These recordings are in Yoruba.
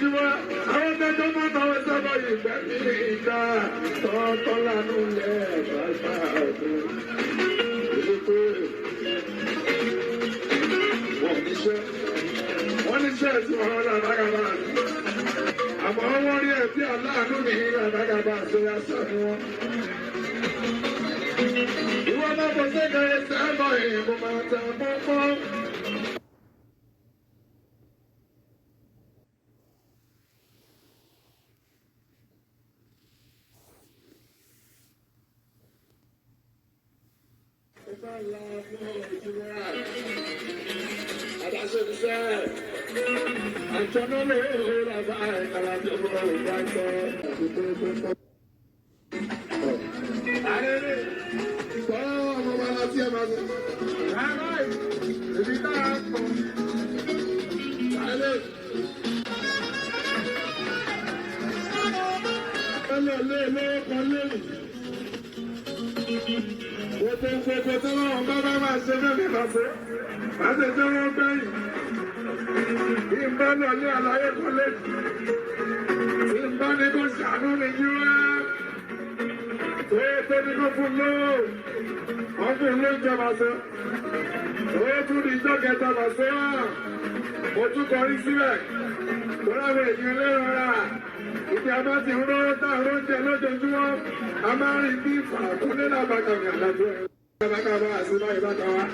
Jíwá, àwọn tẹ́jọ́ máa ń tọwọ́ sábà yìí gbẹ́mí ìta tọ́tọ́ lánú lẹ̀ bàbá ọdún. Èyí pé wọ́n níṣẹ́, wọ́n níṣẹ́ tí wọ́n lábàgàbà. Àmọ́ wọ́n rí ẹbí aláàánú ní lábàgàbà tó yá sánú wọn. Ìwọ máa bọ̀ sẹ́kẹ̀rẹ̀ sábà ìbò máa ta pọ́npọ́n. Gbogbo tí wọ́n bá bá máa ṣe fẹ́ mi máa ṣe, máa ṣe tí wọ́n gbẹ̀yìn. Bí n bá lọ ní àlàyé kan lẹ́yìn, tí n bá ní kó ṣàánú mi jí wá, tó tó ní kó fún lówó, wọ́n fún lóúnjẹ máa ṣe, tó tún ní ìjọ kẹta máa ṣe wá, mo tún kọrí síbẹ̀, tó láwọn èèyàn lẹ́rọ rà. Ibi a bá ti ń rówó tá a róúnjẹ lójoojúmọ́, a máa ń rí bí ìfàkúnlé làbàkàmì àlàjọ ẹ̀. Bàbá àti báyìí bá ta wá.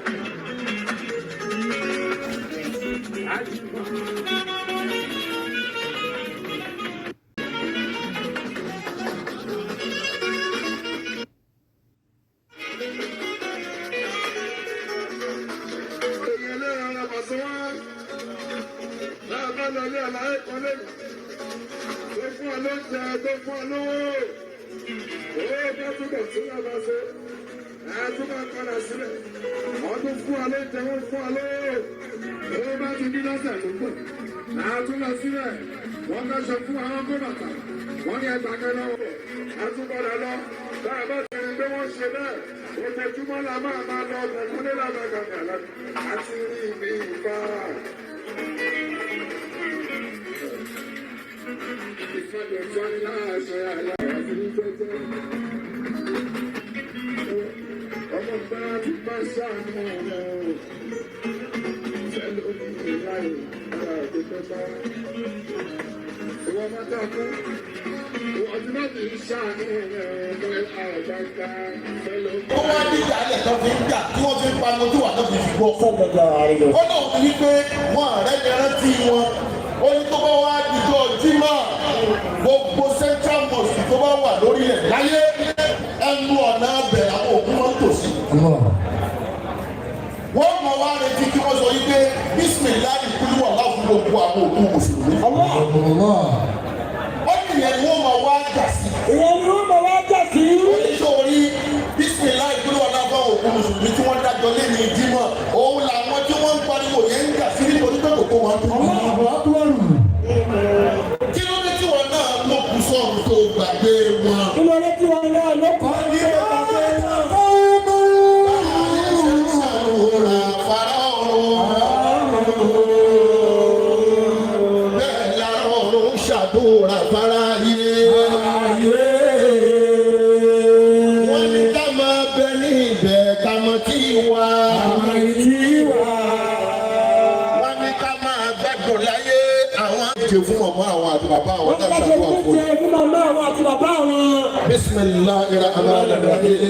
Èèyàn lẹ́rọ ara pàṣẹ wá. Láàbá lọ ilé àlàyé kan lẹ́nu. Tó fún ọ lóúnjẹ, tó fún ọ lówó. Owó bá túbọ̀ sí ọba ṣe. Ẹ túbọ̀ padà sílẹ̀. Wọ́n tún fún ọ lóúnjẹ, wọ́n fún ọ lówó. Owó bá ti dín lọ́sẹ̀ tó pọ̀. Ẹ tún lọ sílẹ̀. Wọ́n fẹ́ fún àwọn kó bàtà. Wọ́n ní ẹgbàá kan lọ́wọ́. Ẹ tún padà lọ. Báà bá ti rí pé wọ́n ṣe bẹ́ẹ̀. Ojoojúmọ́ la máa máa lọ ọkùnrin lábàgàgà àti rí ibi ìfà. Ìfọ̀dẹ̀ fọ́ni láàṣẹ àlàyé jẹ́jẹ́. Ọmọ bá ti bá ṣàánú ọmọ fẹ́ lómi ìláyè ara òkú bá. Ìwọ máa dákú. Ìwọ tí bá ti ṣàánú ọmọ àgbàgbà fẹ́ lómi. Ó wá ní ìdálẹ̀ tó fi ń jà tí wọ́n fi ń pariwo tí wà tó fi fi gbọ́. Ó lóun ní wípé wọn àrẹ́ ni rántí wọn. Ó ní tó bá wá dijọ́ Jímọ̀, gbogbo Central Mosque tó bá wà lórílẹ̀ láyé, ẹnu ọ̀nà abẹ àwọn òkú wọn tò sí. Wọ́n mọ̀ wá retí kí wọ́n sọ wípé bísímìláì kúlú wà láwùjọ gbogbo àwọn òkú mùsùlùmí. Ó ní ìyẹn ni wọ́n mọ̀ wá jà sí. Ìyẹn ni wọ́n mọ̀ wá jà sí. Oníṣòrí bísímìláì kúlú wà láwùjọ òkú mùsùlùmí tí wọ́n dájọ́ lé ní Jímọ̀. Òun làwọn tí wọ́n ń pariwo yẹn ń jà sí nítorí pé kò tó wọn tó. Kí ló dé tí wọn náà ló kù sọ̀rọ̀ tó gbàgbé wọn? Kí ló dé tí wọn náà ló kọ́ ní ìgbàgbé wọn? Bẹ́ẹ̀ lára ọ̀run ṣàdúrà fáráyé. Wọ́n ní ká máa bẹ ní ibẹ̀ ká mọ tí wá. Wọ́n ní ká máa gbádùn láyé àwọn. Ṣé fún màmá àwọn àti bàbá àwọn Wọ́n náà bá ṣe ṣàdúrà fún fún jẹ fún màmá àwọn àti bàbá àwọn. Bismillahir rahmanir rahim.